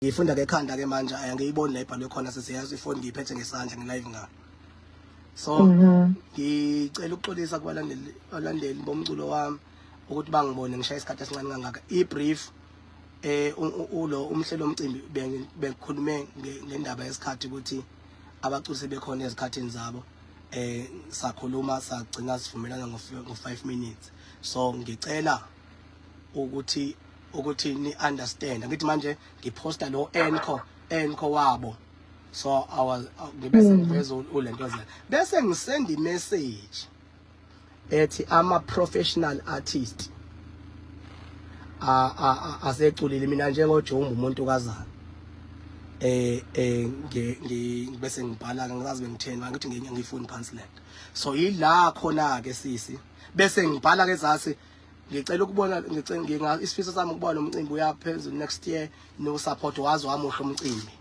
Ngifunda ngekhanda ke manje, angiyiboni la ibhalwe khona, sesiyazi ifoni ngiyiphethe ngesandla, ngilive ngayo. So ngicela ukuxolisa kubalandeli, abalandeli bomculo wami, ukuthi bangibone ngishaya isikhathi esincane kangaka. I-brief, ulo umhlelo omcimbi, bengikhulume ngendaba yesikhathi, ukuthi abaculi sebekhona ezikhathini zabo. Sakhuluma, sagcina sivumelana ngo 5 minutes. So ngicela ukuthi ni understand, ngithi manje ngiposta lo encore wabo. So I was ngibe sengiveza ulento zela, bese ngisend imessage ethi ama professional artist aseculile, mina njengoJumbo umuntu kazana, bese ngibhala, ngizazi bengitheni, ngithi ngifuni phansi lento. So ila khona ke sisi, bese ngibhala ke zasi, ngicela ukubona, ngicela nginga isifiso sami ukubona umcimbi uyaphezulu next year, no support wazi wamuhle umcimbi,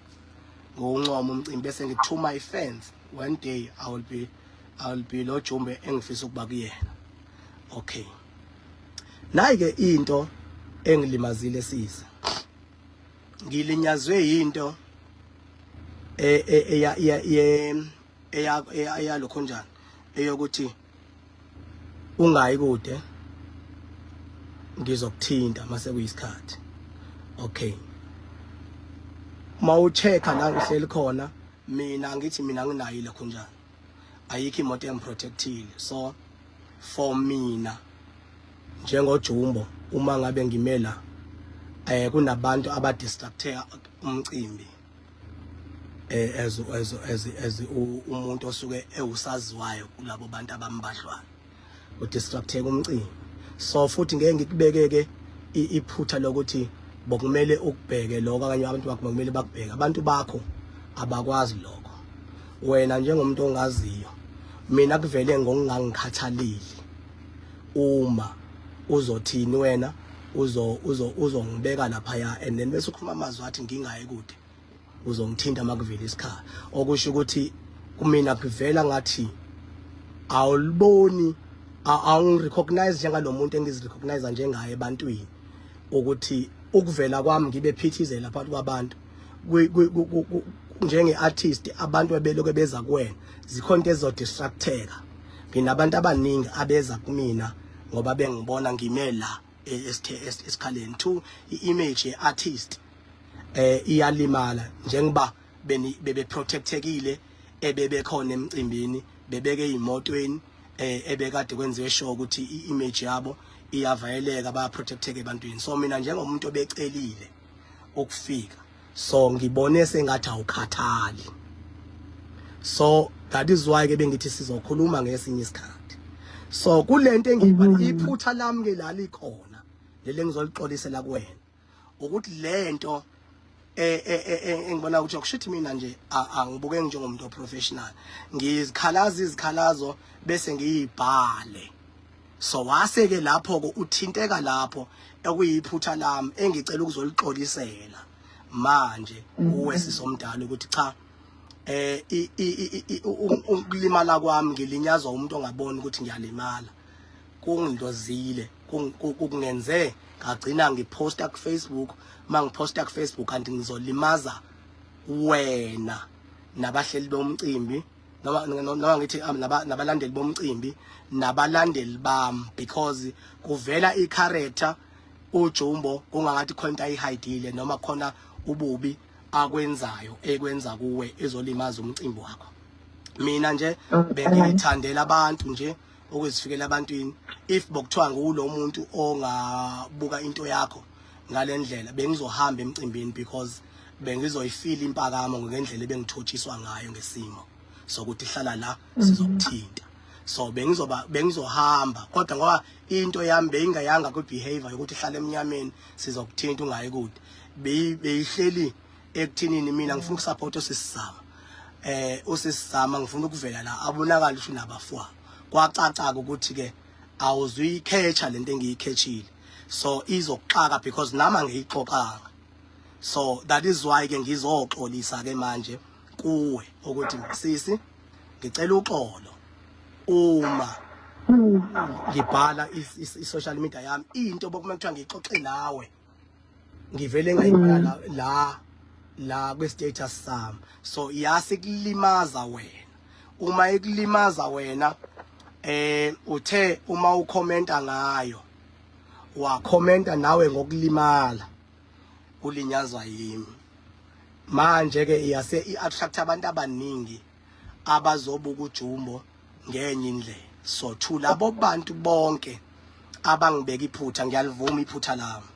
ngokuncoma umcimbi. Bese ngithi, "My fans, one day I will be lo Jumbe engifisa ukuba kuyena." Okay, nayi ke into engilimazile sisi, ngilinyazwe into eya eya eya lokho njani, eyokuthi ungayi kude, ngizokuthinta mase kuyisikhathi. Okay, mawuchecka la ngihleli khona mina, ngithi mina nginayo lokho njani, ayikho imoto engiprotectile. So for mina njengoJumbo, uma ngabe ngimela, kunabantu abadistracte umcimbi, as umuntu osuke ewusaziwayo kulabo bantu abambadlwana, udistracteka umcimbi. So futhi ngeke ngikubekeke iphutha lokuthi bokumele ukubheke lokho, abanye abantu bakho bokumele bakubheke. Abantu bakho abakwazi lokho. Wena njengomuntu ongaziyo, mina kuvele ngokungangikhathaleli uma uzothini wena, uzo uzo uzongibeka laphaya and then bese ukhuluma amazwi athi ngingayi kude, uzongithinta makuvela isikhala. Okusho ukuthi kumina kuvela ngathi awuliboni, awungirecognize njengalomuntu engizirecognize njengaye ebantwini, ukuthi ukuvela kwami ngibe phithizela phakathi kwabantu njenge-artist, abantu abeloke beza kuwena, zikhona into ezodistracteka. Nginabantu abaningi abeza kumina ngoba bengibona ngime la esikhaleni. Two, i-image ye-artist iyalimala, njengoba beni bebe protectekile, ebebekhona emcimbini, bebeke izimotweni, ebekade kwenziwe sure ukuthi i-image yabo iyavayeleka, baya protecteka ebantwini. So mina njengomuntu obecelile ukufika, so ngibone sengathi awukhathali. So that is why ke bengithi sizokhuluma ngesinye isikhathi. So kulento engiyibhala, iphutha lami ke la likhona leli engizolixolisela kuwena, ukuthi lento engibona ukuthi akushithi mina nje angibuke njengomuntu oprofessional, ngizikhalaza izikhalazo bese ngiyibhale. So wase ke lapho ke uthinteka lapho, ekuyiphutha lami engicela ukuzolixolisela manje uwe sisomdala, ukuthi cha, ukulimala kwami, ngilinyazwa umuntu ongaboni ukuthi ngiyalimala, kungindozile, kungenze ngagcina ngiposta ku Facebook. Mangiposta ku Facebook kanti ngizolimaza wena nabahleli bomcimbi, noma ngithi nabalandeli bomcimbi nabalandeli bami, because kuvela i-character uJumbo kungangathi khona into ayihidile noma khona ububi akwenzayo, ekwenza kuwe, ezolimaza umcimbi wakho. Mina nje bengithandela abantu nje ukuzifikela ebantwini. If bokuthiwa ngulo muntu ongabuka into yakho ngalendlela, bengizohamba emcimbini because bengizoyifeel impakamo ngendlela ebengithotshiswa ngayo ngesimo sokuthi hlala la, sizokuthinta. So bengizohamba, kodwa ngoba into yami beyingayanga ku behavior yokuthi hlala emnyameni, sizokuthinta, ungayi kude, beyihleli ekuthinini mina ngifuna ukusupport osisizama, usisizama, ngifuna ukuvela la, abonakala ukuthi unabafwa. Kwacaca ukuthi ke awuzuyikhetha lento engiyikhethile, so izokuxaka because nami angiyixoxanga. So that is why ke ngizoxolisa ke manje kuwe ukuthi sisi, ngicela uxolo uma ngibhala i-social media yami into bokumele kuthiwa ngixoxe nawe, ngivele ngayibhala la. La kwi status sami, so yasikulimaza wena. Uma ikulimaza wena, uthe uma ukhomenta ngayo, wakhomenta nawe ngokulimala, ulinyazwa yimi. Manje ke iyase i-attract abantu abaningi abazobuka uJumbo ngenye indlela. So to labo bantu bonke abangibeka iphutha, ngiyalivuma iphutha lami.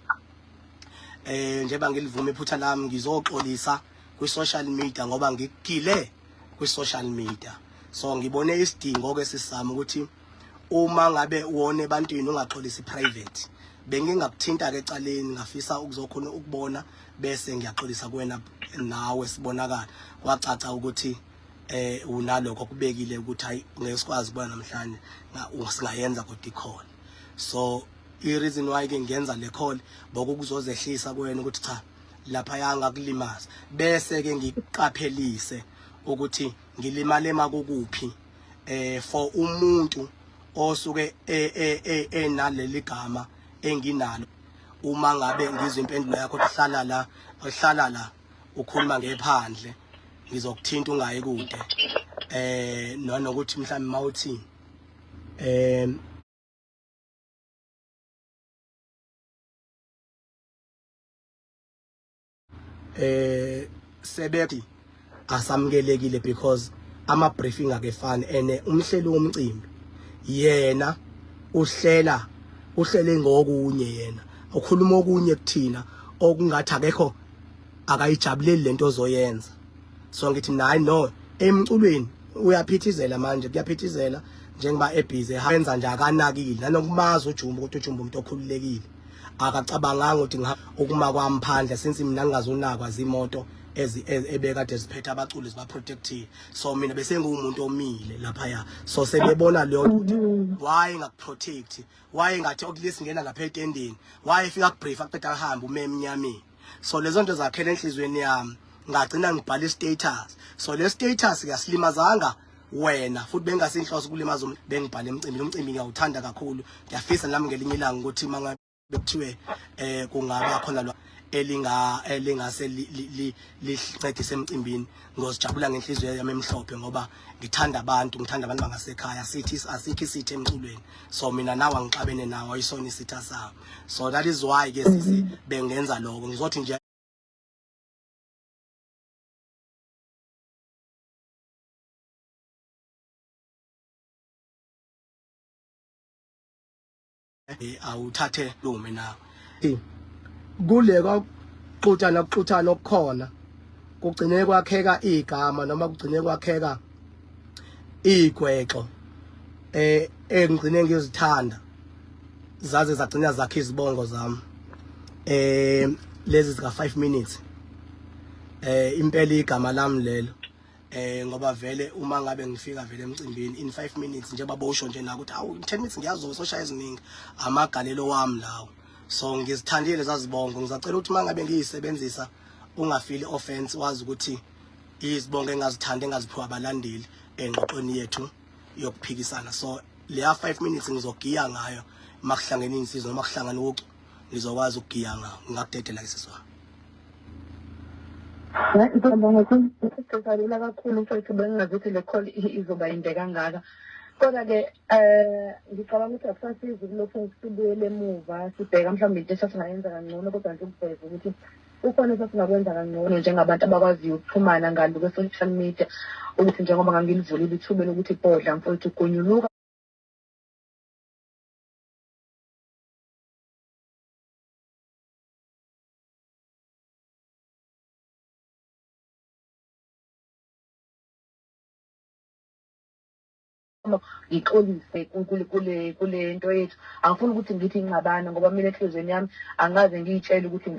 Njengoba ngilivuma iphutha lami, ngizoxolisa kwi-social media ngoba ngikugile kwi-social media. So ngibone isidingo ke sisami ukuthi uma ngabe wona ebantwini ungaxolisi private, bengingakuthinta ke ecaleni, ngafisa ukuzokhona ukubona bese ngiyaxolisa kuwena nawe sibonakala. Kwacaca ukuthi unalokho kubekile ukuthi hayi, ngeke sikwazi ukubona namhlanje, singayenza kodwa i-call. So i reason why ke ngiyenza le call bokukuzozehlisa kuwena ukuthi cha, lapha yanga kulimaza, bese ke ngiqaphelise ukuthi ngilimale makukuphi for umuntu osuke enaleli gama enginalo. Uma ngabe ngizwe impendulo yakho, hlala la, hlala la, ukhuluma ngephandle, ngizokuthinta, ungayi kude. Nanokuthi mhlawumbe mawuthi sebethi asamukelekile because ama briefing akefani, ene umhleli womcimbi yena uhlela, uhlele ngokunye, yena ukhuluma okunye kuthina okungathi akekho akayijabuleli lento ozoyenza. So ngithi mina hayi, no, emculweni uyaphithizela manje, kuyaphithizela njengoba ebhizi enza nje, akanakile nanokumazi uJumbo ukuthi uJumbo umuntu okhululekile, akacabanganga ukuthi ukuma kwami phandle, since mina ngingazunakwa zimoto ebekade ziphethe abaculi ziba-protective. So mina bese ngiwumuntu omile laphaya, so sebebona leyo ukuthi why ngakuprotect, why ngathi at least ngena lapha etendeni, why efika kubrief aqeda ahambe ume emnyameni. So lezo nto zakhela enhliziyweni yami, ngagcina ngibhala i-status. So le status kuyasilimazanga wena futhi bengasinhloso ukulimaza umuntu. Bengibhala emcimbini, umcimbi ngiyawuthanda kakhulu, ngiyafisa nami ngelinye ilanga ukuthi mangabe kuthiwe kungaba khona lo elinga elingase lincedise emcimbini, ngozijabula ngenhliziyo yami emhlophe ngoba ngithanda abantu, ngithanda abantu bangasekhaya. Sithi asikho isithe emculweni, so mina nawe angixabene nawe, ayisona isitha sami. So that is why ke sisi bengenza lokho, ngizothi nje awuthathe lume nawe kule kwakuxutshana, kuxutshana okukhona kugcine kwakheka igama noma kugcine kwakheka igwexo engigcine ngizithanda, zaze zagcina zakhe izibongo zami lezi zika 5 minutes. Impela igama lami lelo, ngoba vele uma ngabe ngifika vele emcimbini in 5 minutes, njengoba bosho nje na ukuthi awu, 10 minutes ngiyazoba soshaya eziningi, amagalelo wami lawo. So ngizithandile zazibongo, ngizacela ukuthi mangabe ngiyisebenzisa ungafili offense, wazi ukuthi izibongo engazithanda engaziphiwa abalandeli engxoxweni yethu yokuphikisana. So leya 5 minutes ngizogiya ngayo makuhlangene insizwa noma kuhlangana ucu, ngizokwazi ukugiya ngawo. Ngingakudedela ke siswa. Ngiyabonga kakhulu, sicela kakhulu mfowethu, bengingazi ukuthi le call izoba yinde kangaka. Kodwa-ke ngicabanga ukuthi akusasizi ukulokhu sibuyele emuva sibheka mhlawumbe into esasingayenza kangcono, kodwa nje ukuveza ukuthi kukhona esasingakwenza kangcono njengabantu abakwaziyo ukuxhumana ngalo kwe-social media, ukuthi njengoba ngangilivulile ithuba lokuthi bhodla mfowethu gonyuluka ngixolise kule nto yethu. Angifuni ukuthi ngithi ingxabano ngoba mina enhliziyweni yami angikaze ngiyitshele ukuthi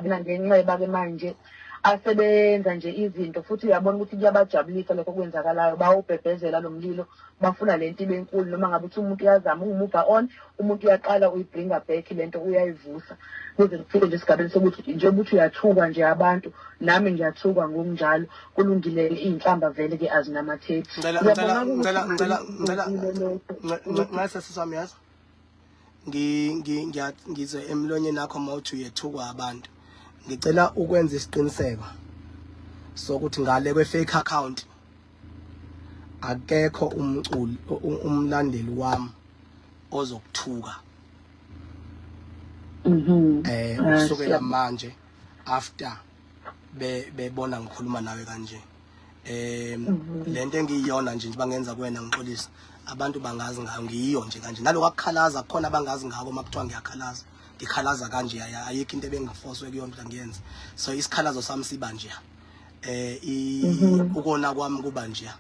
mina ngenxeba-ke manje. asebenza nje izinto futhi uyabona ukuthi kuyabajabulisa lokho okwenzakalayo, bawubhebhezela lo mlilo, bafuna le nto ibe nkulu. Noma ngabe uthi umuntu uyazama uku-move on, umuntu uyaqala uyibringa back lento, uyayivusa kuze kufike nje esigabeni sokuthi njengoba uthi uyathukwa nje abantu, nami ngiyathukwa ngokunjalo. Kulungile, iy'nhlamba vele-ke azinamatheli. Ngicela ngicela ngicela ngicela ngicela ngicela sisami, yazi ngizwe emlonyeni akho mawuthi uyethukwa abantu. Ngicela ukwenza isiqiniseko sokuthi ngale kwe-fake account akekho umculi, umlandeli wami ozokuthuka. Kusukela manje, after bebona ngikhuluma nawe kanje, lento engiyiyona nje bangenza kuwena, ngixolisa, abantu bangazi ngayo, ngiyiyo nje kanje. Naloko akukhalaza kukhona abangazi ngako. Makuthiwa ngiyakhalaza, ngikhalaza kanje, ayikho into ebengifoswe kuyona ukuthi ngiyenze. So isikhalazo sami siba nje, ukona kwami kuba nje,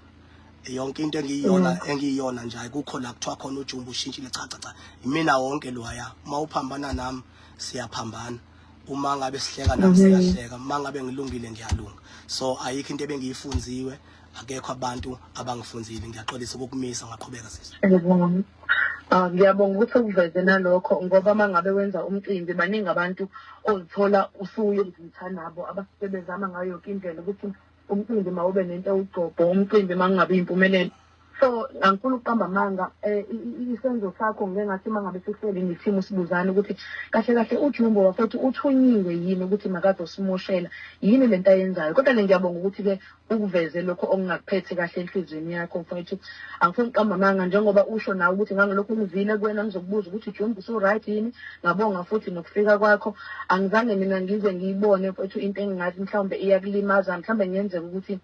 yonke into engiyiyona nje, ayikukho la kuthiwa khona uJumbo ushintshile. Cha, cha, cha, imina wonke lwaya. Uma uphambana nami, siyaphambana. Uma ngabe sihleka nami, siyahleka. Uma ngabe ngilungile, ngiyalunga. So ayikho into ebengiyifunziwe, akekho abantu abangifunzile. Ngiyaxolisa ukukumisa, ngaqhubeka sisi. Ngiyabonga. Ah, ngiyabonga ukuthi ukuveze nalokho, ngoba uma ngabe wenza umcimbi baningi abantu ozithola usuyozitha nabo abasuke bezama ngayo yonke indlela ukuthi umcimbi mawube nento ewugcobho, umcimbi makungabi impumelelo. So angifuni ukuqamba amanga, isenzo sakho ngike ngathi uma ngabe sihleli nethimu sibuzana ukuthi kahle kahle uJumbo wafethu uthunyiwe yini ukuthi makazosimoshela yini lento ayenzayo. Kodwa-ke ngiyabonga ukuthi-ke ukuveze lokho okungakuphethe kahle enhliziyweni yakho, mfowethu. Angifuni ukuqamba amanga, njengoba usho nawe ukuthi ngangilokhu ngizile kuwena ngizokubuza ukuthi Jumbo usu-right yini. Ngabonga futhi nokufika kwakho. Angizange mina ngize ngiyibone, mfowethu, into engingathi mhlawumbe iyakulimaza. Mhlawumbe kungenzeka ukuthi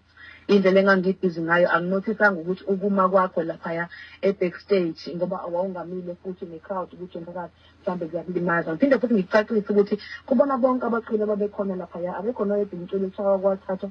indlela engangibhizi ngayo anginothisanga ukuthi ukuma kwakho laphaya e-backstage, ngoba wawungamile futhi ne-crowd, ukuthi umphakathi mhlawumbe kuyakulimaza. Ngiphinde futhi ngikucacise ukuthi kubona bonke abaculi ababekhona laphaya akekho noyedwa umculi oshawa kwathathwa.